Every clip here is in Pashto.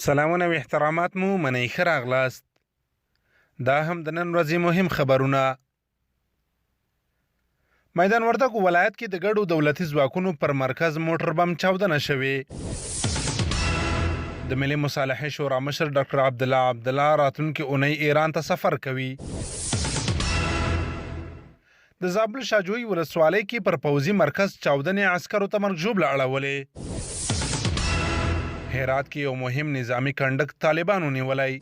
سلامونه او احترامات مو منئ، ښه راغلاست. دا هم د نن ورځې مهم خبرونه. میدان وردګو ولایت کې د ګډو دولتي ځواکونو پر مرکز موټر بم چاودنه شوې. د ملي مصالحې شورا مشر ډاکټر عبدالله عبدالله راتلونکې اونۍ ایران ته سفر کوي. د زابل شاجوی ولسوالۍ کې پر پوځي مرکز چاودنې عسکرو ته مرګ ژوبله اړولې. هرات کې یو مهم نظامي کنډک طالبانو نیولی.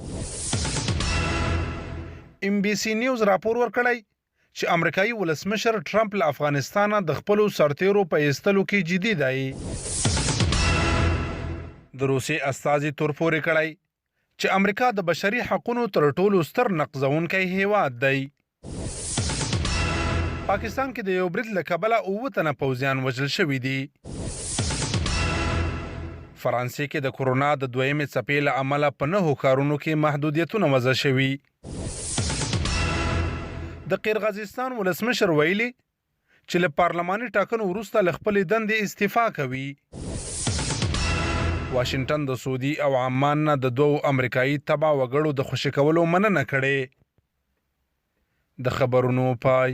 ایم بي سي نیوز راپور ورکړی چې امریکایي ولسمشر ټرمپ له افغانستانه د خپلو سرتیرو په ایستلو کې جدي دی. د روسیې استازي تور پورې کړی چې امریکا د بشري حقونو تر ټولو ستر نقضونکی هیواد دی. پاکستان کې د یو برید له کبله اووه تنه پوځیان وژل شوي دي. فرانسې کې د کرونا د دویمې څپې له امله په نهو ښارونو کې محدودیتونه وضع شوي. د قرغزستان ولسمشر ویلي چې له پارلماني ټاکنو وروسته له خپلې دندې استعفا کوي. واشنګټن د سعودي او عمان نه د دوو امریکايي تبع وګړو د خوشې کولو مننه کړې. د خبرونو پای.